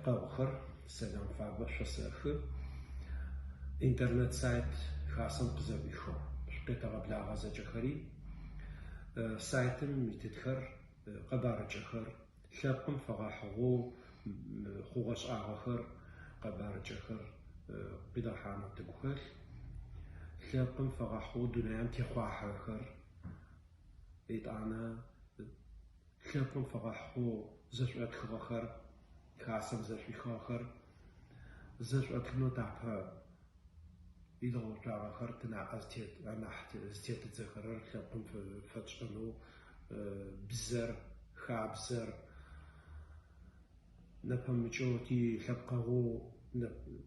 Тилъэпкъэгъухэр, сэлам фабэ шъосэхы. Интернет сайт хасэм къызэӏуихыгъ. Шъукъетэгъэблагъэ зэкӏэхэри. Сайтым итытхэр, къэбарыкӏэхэр, лъэпкъым фэгъэхьыгъэу хъугъэ-шӏагъэхэр, къэбарыкӏэхэр къидгъэхьанэу тыгу хэлъ. Лъэпкъым фэгъэхьыгъэу дунаим техъуахьэхэр, етӏанэ лъэпкъым фэгъэхьыгъэу зэшӏотхыгъэхэр, хасэм зэшӏуихыгъэхэр зэшӏотхынэу тапэ идгъэуцуагъэхэр тынаӏэ зытет, анахь зытетыдзэхэрэр лъэпкъым фэтшӏэнэу бзэр, хабзэр, нэпэмыкӏэу тилъэпкъэгъоу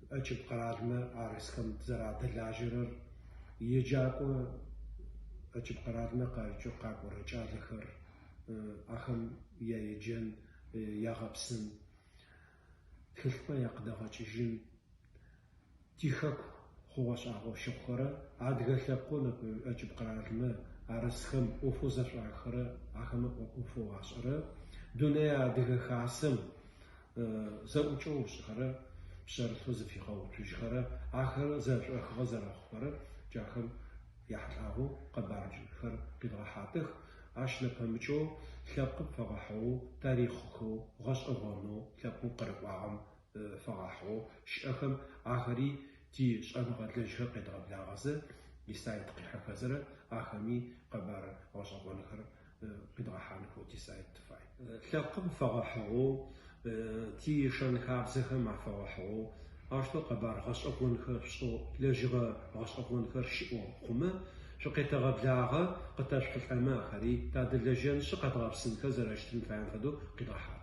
ӏэкӏыб къэралмэ арысхэм тызэрадэлажьэрэр, еджакӏо ӏэкӏыб къэралмэ къарыкӏэу къакӏорэ кӏалэхэр, ахэм яеджэн, ягъэпсын, тхылъмэ якъыдэгъэкӏыжьын, Тихэку хъугъэ-шӏагъэу щыхъухэрэ адыгэ лъэпкъэу ӏэкӏыб къэралмэ арысхэм ӏофэу зэшӏуахырэ, ахэмэ ӏофэу ашӏэрэ, Дунэе Адыгэ Хасэм зэӏукӏэу ышӏыхэрэ, пшъэрылъэу зыфигъэуцужьхэрэ, ахэр зэшӏохыгъэ зэрэхъухэрэр джахэм яхьылӏагъэу къэбархэр къидгъэхьатых. Ащ нэпэмыкӏэу лъэпкъым фэгъэхьыгъэу тарихъхэу, гъэшӏэгъонэу лъэпкъым къырыкӏуагъэм фэгъэхьыгъэу щыӏэхэм ахэри тишӏэныгъэлэжьхэр къедгъэблагъэзэ, тисайт къихьэхэзэрэ ахэми къэбар гъэшӏэгъонхэр къидгъэхьанхэу тисайт тыфай. Лъэпкъым фэгъэхьыгъэу, тишэн-хабзэхэм афэгъэхьыгъэу аущтэу къэбар гъэшӏэгъонхэр шъушӏэу, лэжьыгъэ гъэшӏэгъонхэр щыӏэу хъумэ, шъукъетэгъэблагъэ, къытэшъухьылӏэмэ ахэри тадэлэжьэнышъ, къэдгъэпсынхэ зэрэщытын фаем фэдэу къидгъэхьащт.